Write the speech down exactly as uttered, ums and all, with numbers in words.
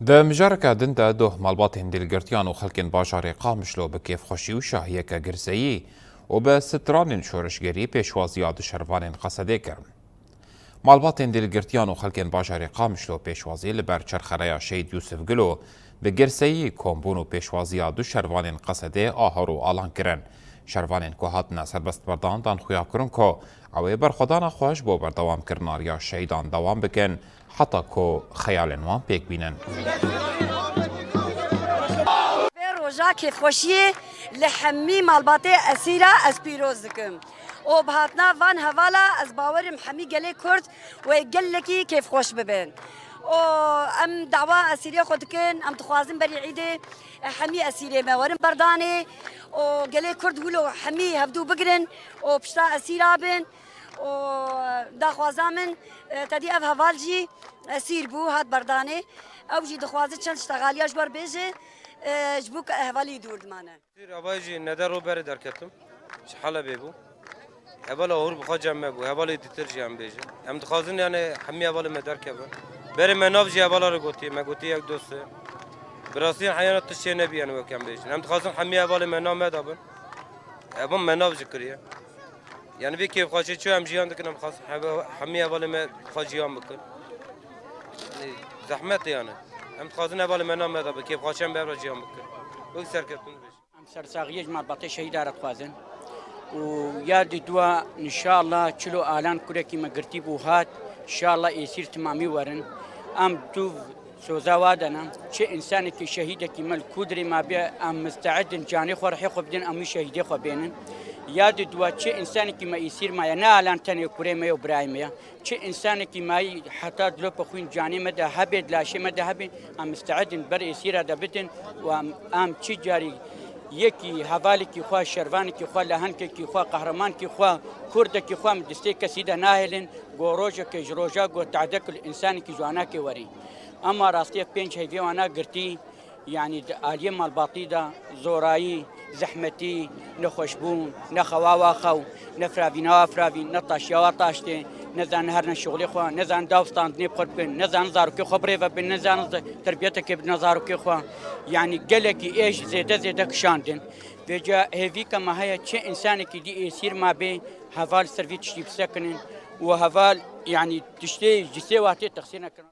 Di mijareke din de doh malbatên dîlgirtiyan û xelkên bajarê Qamişlo bi kêfxweşî û şahiyeke girseyî û bi stranên şoreşgerî pêşwaziya du şervanên Qesedê kir. Malbatên dîlgirtiyan û xelkên bajarê Qamişlo pêşwazî li ber çerxereya Şehîd Yûsif Gulo bi girseyî kombûn û pêşwaziya du şervanên Qesedê ahar û alan kirin. Şervanên ku hatine serbestberdan dan xuya kirin ku ew ê berxwedana xwe ji bo berdewamkirina riya şehîdan dewam bikin, heta ku xeyalên wan pêk bînin. Vê roja kêfxweşiyê li hemî malbatê esîra ez pîroz dikim. Û bi hatina van hevala ez bawerim hemî gelê Kurd wê gelekî kêfxweş bibin. Û em dawa esîrê xwe dikin, em dixwazin berî îdê hemî esîrê me werin berdanê û gelê Kurd wilo hemî hevdû bigrin û pişta esîra bin. û daxwaza min, e, tedî ev heval jî esîr bû, hat berdanê. Ew jî dixwaze çend ştexaliya ji we re bêje, e, ji bo ku hevalî dûr dimane. Esîr hevalê jî nede ro berê derketim. Ji Helebê bû. Hevala hûr bi xwe cem me bû. Hevalê dîtir jî em bêjin. Em dixwazin yani hemî hevalê me derkevin. Berê me nav jî hevala re gotiye. Me gotiye yek dost e. Bi rastî heyana tiştê nebî yani wek em bêjin. Em dixwazin hemî hevalê me nav me dabin. Evan me nav jî kiriye. Yani vê kêfxweşê çi em jiyan dikin, em xas hebe-, hemî hevalê me xwe jiyan bikin. Yani zehmet e yani. Em dixwazin hevalê me nav me de bi kêfxweşê em bi hev re jiyan bikin. Wek serkeftin dibêjin. Em sersaxiyê ji malbatê şehîda re dixwazin. Û ya di dua, inşallah, çilo alan kurekî me girtî bû hat, inşallah êsîr timamî werin. Em tu Soza wa de ne, çi însanekî şehîdekî me li ku dirê ma bê, em misteid in canê xwe rihê xwe bidin, em wî şehîdê xwe bênin. Ya di dua çi însanekî me îsîr maye, ne alan tenê kurê me ye û birayê me ye. Çi însanekî mayî heta dilopê xwîn canê me de hebe, di laşê me de hebe, em misteid in ber êsîra de bidin û em, em çi carî yekî hevalekî xwe, şervanekî xwe, lehenkekî xwe, qehremankî xwe, kurdekî xwe em distê kesî de nahêlin. Go rojekê ji roja go tehdek li însanekî ji wanakê werî. Ema rastî ev pênc heyvê wana girtî, yanî di aliyê malbatî de zorayî, zehmetî, nexweşbûn, ne xewa wa xew, ne firavîna wa firavîn, ne taşiya wa taştê, ne zan ne herine şixulê xwe, ne zan daw standinê bi xwe bikin, ne zan zarokê xwe birêve bin, ne zan terbiyetekê bidine zarokê xwe. Yanî gelekî êş zêde zêde kişandin. Vêca hêvîka me heye çi însanekî dî êsîr ma bê, heval ser vî tiştî bisekinin û heval, yanî tiştê ji sê watê texsîr nekin.